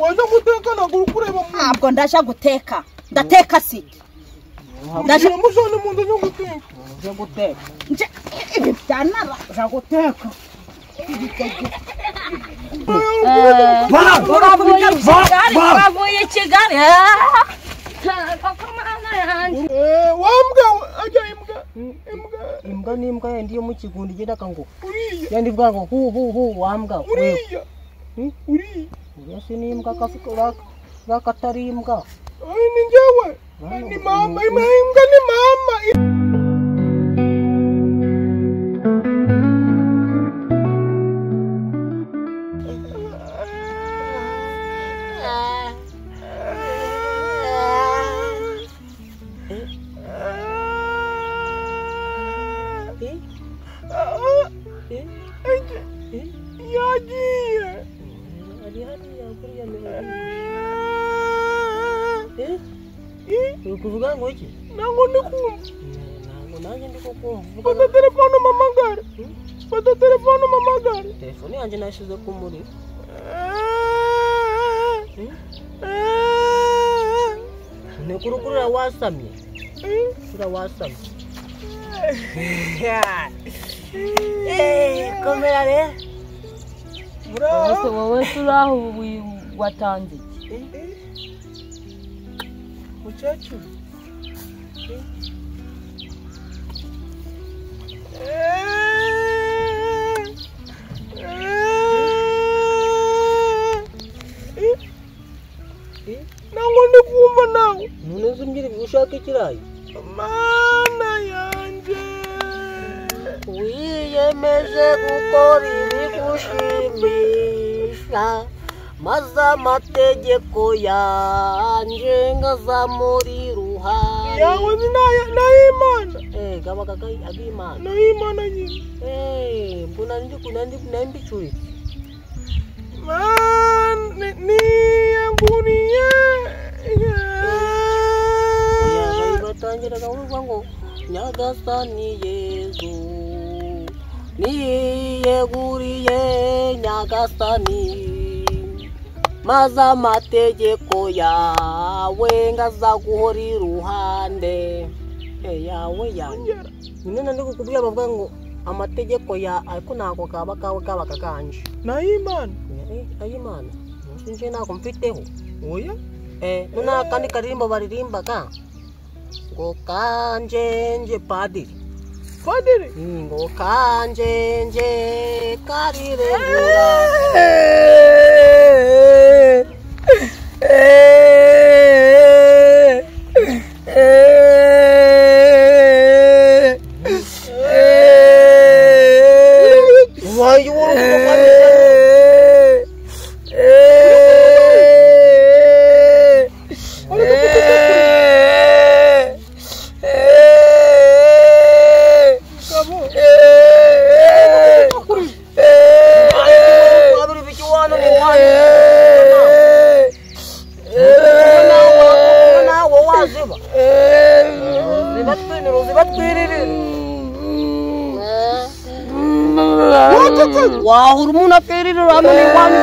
Waje guteka ntabwo uri kureba mu. Ntabwo ndaje guteka. Ndateka siki. Ndaje mujane mu nzu yo guteka. Nje guteka. Nje ibi byanara nje guteka. Bavuye Kigali. Wambwa ajya imbwa. Imbwa. Imbwa ni imbwa yandi yo mu kigundi igenda kango. Yandi ivuga ngo hu hu hu wambwa. Uriya. Uriya. Uriya si ni imbwa kafuka rakatari imbwa. Ay ni njyewe. Ni mama, imbwa ni mama. Yagiye. Ukuvuga ngo iki? Ntabwo ndi kumva. Ntabwo nanjye ndi kukumva. Fata telefone umpamagare. Fata telefone umpamagare. Telefone yanjye nayishyize ku muriro. Ni kurukura wasamye. Kura wasamye. Komera rero. Wowe turaho watanze iki? Mukecuru. Ntabwo ndi kumva nawe. None se umbwira ushaka ikirayi? Mana yanjye. Wiyemeje gukora ibigushimisha maze amategeko yanjye ngazamuri ruhande. Yawe ni n'ay'Imana. Gabaga ag'Imana. N'ay'Imana nyine. Mbona ndi kunandi nambicuritse. Man niyanguriye. Batangiraga uruvuga ngo Nyagasani Yezu niyeguriye Nyagasani maze amategeko yawe ngazaguhora iruhande. Yawe yanjye nyine ndi kukubwira bavuga ngo amategeko ya ariko ntabwo kaba kawe kaba kakanje. N'ay'Imana. Ay'Imana nje ntabwo mfiteho. Oya. None akandi karirimbo baririmbaga ngo kanjenje padiri. Padiri? Ngo kanjenje kariregura. Wahura umuntu akererera hano ni iwanyu.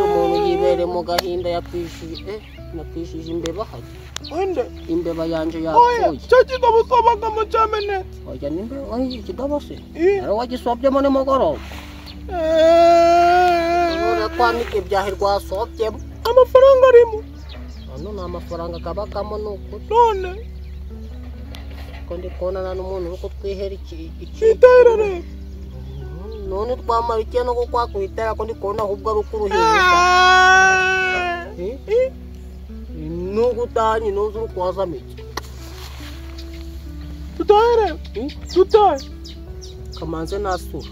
Umuntu yibereye mu gahinda yapfishije napfishije imbeba hajya. Wende imbeba yanje yapfuye. Cyo kidobo sobagamo cyamenetse. Oya nimbe oya ikidobo se. Ari wagisobyemo nimugoroba. Urakwamika ibyahi rwasobyemo. Amafaranga arimo. Hano ni amafaranga kabakamo nuko. None ko ndi kubonana n'umuntu uri kutwihera iki iterere. None twamara iki no kwakwitera ko ndi kubona ahubwo ari ukuruhinja. Nugutanyi nuzi uri kwazama iki. Tutahere. Tutahe. Kamanze nasura.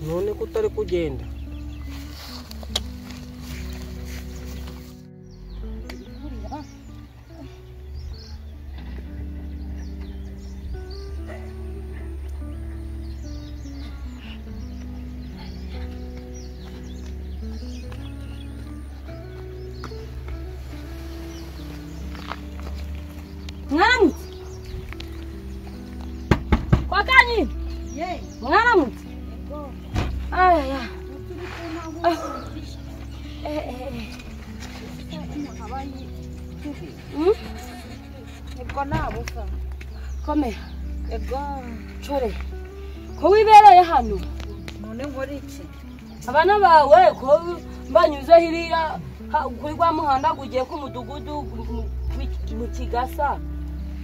None ko utari kugenda. Nibwo nabusa. Komera. Ego. Chore. Ko wibereye hano? None nkora iki? Abana bawe ko banyuze hiriya kuri rwa muhanda gugiye ku mudugudu mu Kigasa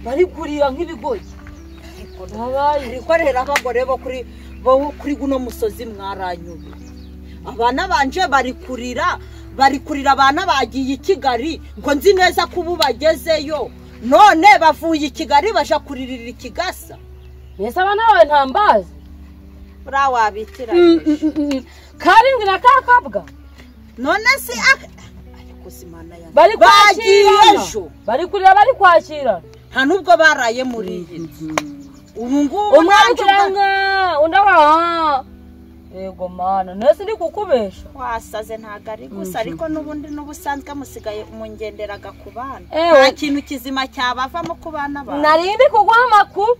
bari kurira nk'ibigoyi. Ariko rero abagore bo kuri guno musozi mwaranyuwe. Abana banje bari kurira abana bagiye i Kigali ngo nzi neza ko ubu bagezeyo, none bavuye i Kigali baja kuririra i Kigasa. Mbese abana bawe ntambazi? Buriya wabitiranyije. Karindwi na kakabwa. None si ariko si Imana yanjye. Bari bagiye ejo. Bari kurira bari kwakira. Nta nubwo baraye muri iyi nzu. Ubu ngubu umwe ari kuranga undi aba. Yego mana, nese ndi kukubesha. Wasaze ntago ari gusa, ariko n'ubundi n'ubusanzwe musigaye mungenderaga ku bana. Nta kintu kizima cyabavamo ku bana bawe. Nari ndi kuguha amakuru.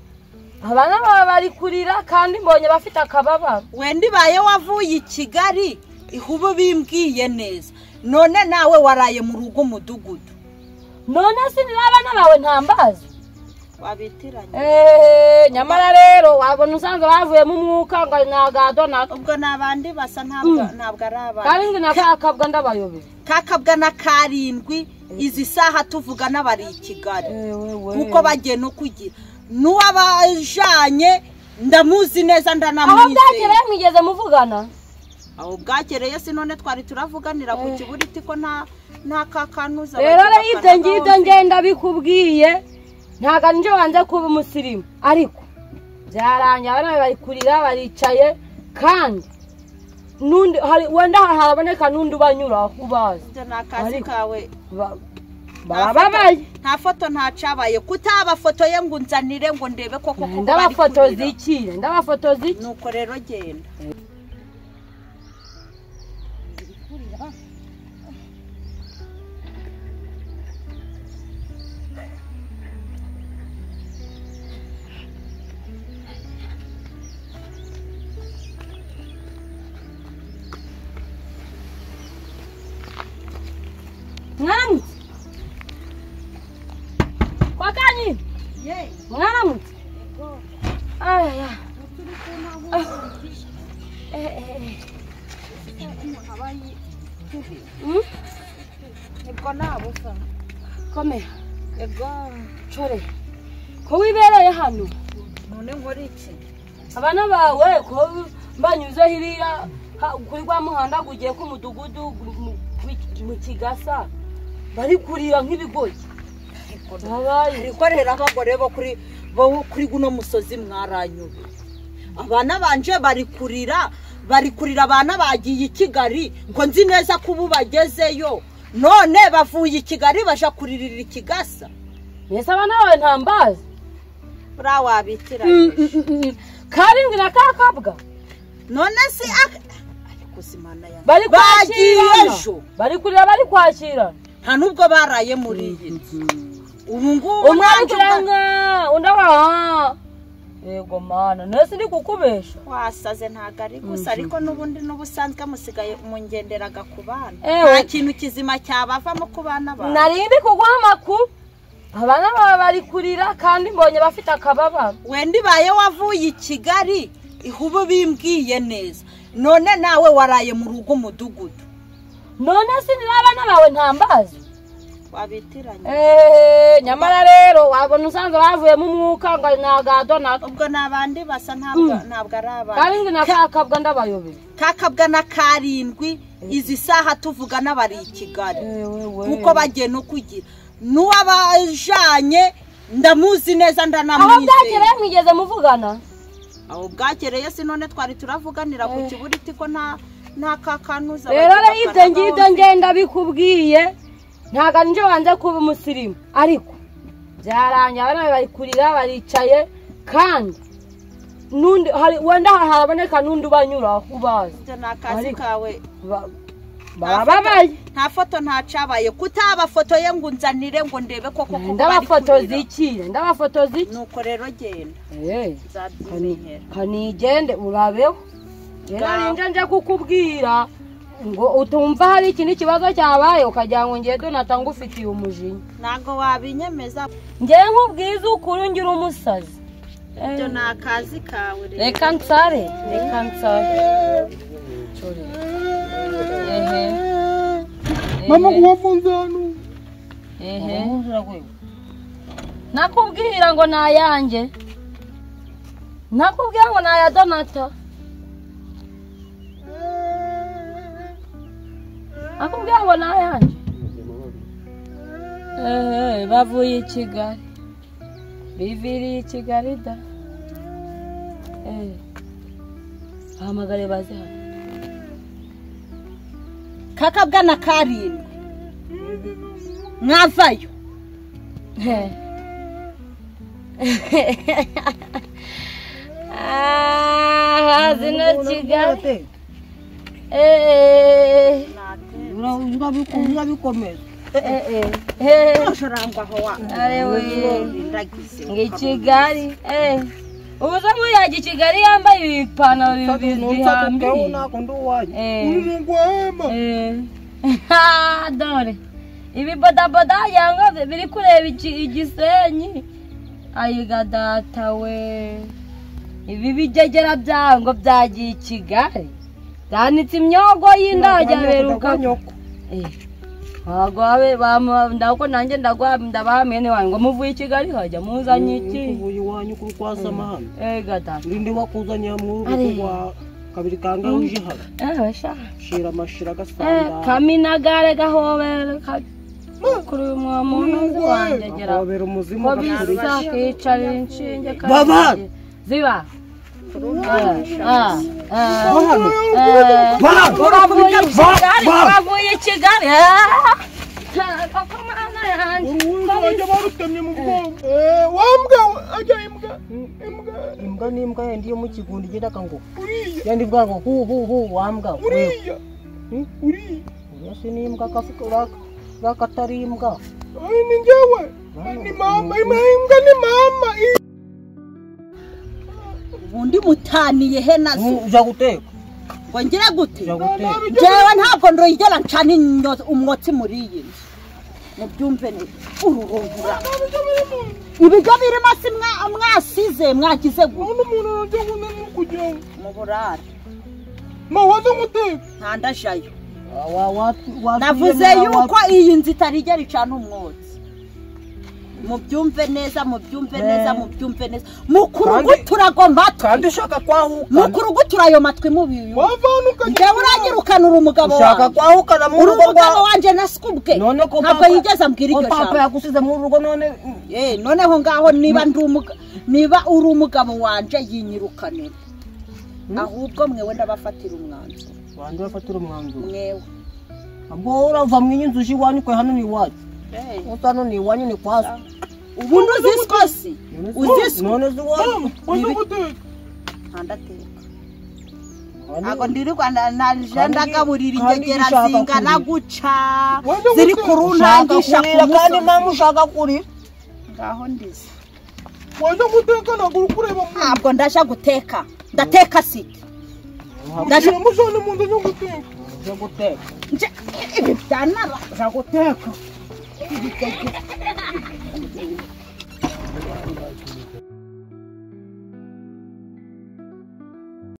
Abana bawe bari kurira kandi mbonye bafite akababaro. Wenda ibaye wavuye i Kigali ihubu bimbwiye neza, none nawe waraye mu rugo umudugudu. None si abana bawe ntambazi? Wabitiranye. Nyamara rero wabona usanzwe bavuyemo umwuka ngo ntagadona. Ubwo nabandi basa ntabwo ari abana. Karindwi na kakabwa ndabayobeye. Kakabwa na karindwi izi saha tuvugana bari i Kigali. Kuko bagiye no kugira n'uwabajanye ndamuzi neza ndanamwizeye. Aho bwakereye mwigeze muvugana? Aho bwakereye si none twari turavuganira ku kiburiti ko nta kakanuza. Rero ibyo ngibyo ngenda bikubwiye. Ntago nje wanze kuba umusirimu, ariko byarangiye abana bari kurira baricaye kandi nundi hari wenda haraboneka nundi ubanyura ubazi. Ibyo ni akazi kawe. Bababaye. Nta foto nta cabaye kutabafotoye ngo unzanire ngo ndebe koko koko. Ndabafotoza iki? Ndabafotoza iki? Nuko rero genda. Mwaramutse. Kwa kanyi? Mwaramutse. Aya. Nibwo nabusa. Komera. Ego. Chore. Ko wibereye hano? None nkora iki? Abana bawe ko banyuze hiriya kuri rwa muhanda gugiye ku mudugudu mu Kigasa bari kurira nk'ibigoyi. Ariko rero abagore bo kuri guno musozi mwaranyuwe. Abana banje bari kurira abana bagiye i Kigali ngo nzi neza ko ubu bagezeyo, none bavuye i Kigali baja kuririra i Kigasa. Mbese abana bawe ntambazi? Buriya wabitiranyije. Karindwi na kakabwa. None si ariko si Imana yanjye. Bari bagiye ejo. Bari kurira bari kwakira. Nta nubwo baraye muri iyi nzu. Ubu ngubu umwe ari kuranga undi aba. Yego mana, nese ndi kukubesha. Wasaze ntago ari gusa, ariko n'ubundi n'ubusanzwe musigaye mungenderaga ku bana. Nta kintu kizima cyabavamo ku bana bawe. Nari ndi kuguha amakuru. Abana bawe bari kurira kandi mbonye bafite akababaro. Wenda ibaye wavuye i Kigali ihubu bimbwiye neza, none nawe waraye mu rugo umudugudu. None si abana bawe ntambazi? Wabitiranye. Nyamara rero wabona usanzwe bavuyemo umwuka ngo ntagadona. Ubwo nabandi basa ntabwo ari abana. Karindwi na kakabwa ndabayobeye. Kakabwa na karindwi izi saha tuvugana bari i Kigali. Kuko bagiye no kugira n'uwabajanye ndamuzi neza ndanamwizeye. Aho bwakereye mwigeze muvugana? Aho bwakereye si none twari turavuganira ku kiburiti ko nta kakanuza. Rero ibyo ngibyo ngenda bikubwiye. Ntago nje wanze kuba umusirimu, ariko byarangiye abana bari kurira baricaye kandi nundi hari wenda haraboneka nundi ubanyura ubazi. Ibyo ni akazi kawe. Bababaye. Nta foto nta cabaye kutabafotoye ngo unzanire ngo ndebe koko koko. Ndabafotoza iki? Ndabafotoza iki? Nuko rero genda. Nzabyimenyera. Kanigende urabeho. Nje nje kukubwira. Ngo utumva hari ikindi kibazo cyabaye ukagira ngo ngiye Donata ngufitiye umujinya. Ntago wabinyemeza. Ngiye nkubwiza ukuri ngira umusazi. Ibyo ni akazi kawe rero. Reka nsare, reka nsare. Mama kuwafunze hano. Nakubwira ngo nayanjye. Nakubwira ngo naya Donata. Nakubwira ngo nayanjye. Bavuye i Kigali. Biviriye i Kigali da. Bahamagare baze hano. Kakabwa na karindwi. Mwavayo. Zino Kigali. Urabikomeza. Ngi Kigali. Ubuza muyaje Kigali yambaye ipantaro bihambiye. Dore. Ibi bodaboda yanga biri kureba igisenyi. Ayiga data we. Ibi bijegera byango byagiye i Kigali. Byanitse imyogo y'indajya beruka nyoko. Agwawe ndako nanjye ndagwa ndabamene wanyu ngo muvuye i Kigali hajya muzanye iki? Uvuye iwanyu kuri kwasama hano. Gata. Ndinde wakuzanye mu rugo kwa kabiri kanga uje hano. Sha. Shira amashira gasanda. Kaminagare gahobera kuri mwamuntu wanjye gera. Gahobera umuzimu gakuri. Kicara inshinge kandi. Baba. Ziba. Bavuye Kigali. Wambwa ajya imbwa. Imbwa. Imbwa ni imbwa yandi yo mu kigundi igenda kango. Yandi ivuga ngo hu hu hu wambwa. Uriya. Uriya. Uriya si ni imbwa kafuka rakatari imbwa. Ay ni njyewe. Ni mama, imbwa ni mama. Ubundi mutaniye he nazo. Uja guteka. Ngo ngira gute? Njyewe ntabwo ndoyigera ncana umwotsi muri iyi nzu. Mubyumve neza. Ururungura. Ibiryo birimo si mwasize mwagize gute? Umuntu arajya ngo kujya mu burare. Ma waza guteka. Ntandashayo. Navuze yuko iyi nzu itarigera icana umwotsi. Mubyumve neza, mubyumve neza, mubyumve neza. Mukurugutura go matwi. Kandi ushaka kwahuka. Mukurugutura ayo matwi mubiyu. Njyewe uranyirukanura umugabo wanjye. Ushaka kwahukana mu rugo rwa wanje nasikubwe. Ntabwo yigeze ambwira iryo jambo. Papa yagusize mu rugo none. Noneho ngaho niba ndi umugabo, niba uri umugabo wanje yinyirukanira. Ahubwo mwewe ndabafatira umwanzuro. Wandi bafatira umwanzuro. Mwewe. Ubwo urava mu inzu uje iwanyu kwe hano ni iwacu. Utano ni iwanyu ni kwaso. Ubundi uzisikosi. Uzisiko. None ziwanyu. Waza guteka. Ntandateka. Ntabwo ndirirwa ndagaburira ingegera zingana guca. Ziri kuruntangisha ku musozi. Kandi mama ushaka kurira. Ngaho ndize. Waza guteka ntabwo uri kureba. Ntabwo ndaja guteka. Ndateka siki. Ndaja mujane mu nzu yo guteka. Nje guteka. Nje ibi byanara. Nje guteka.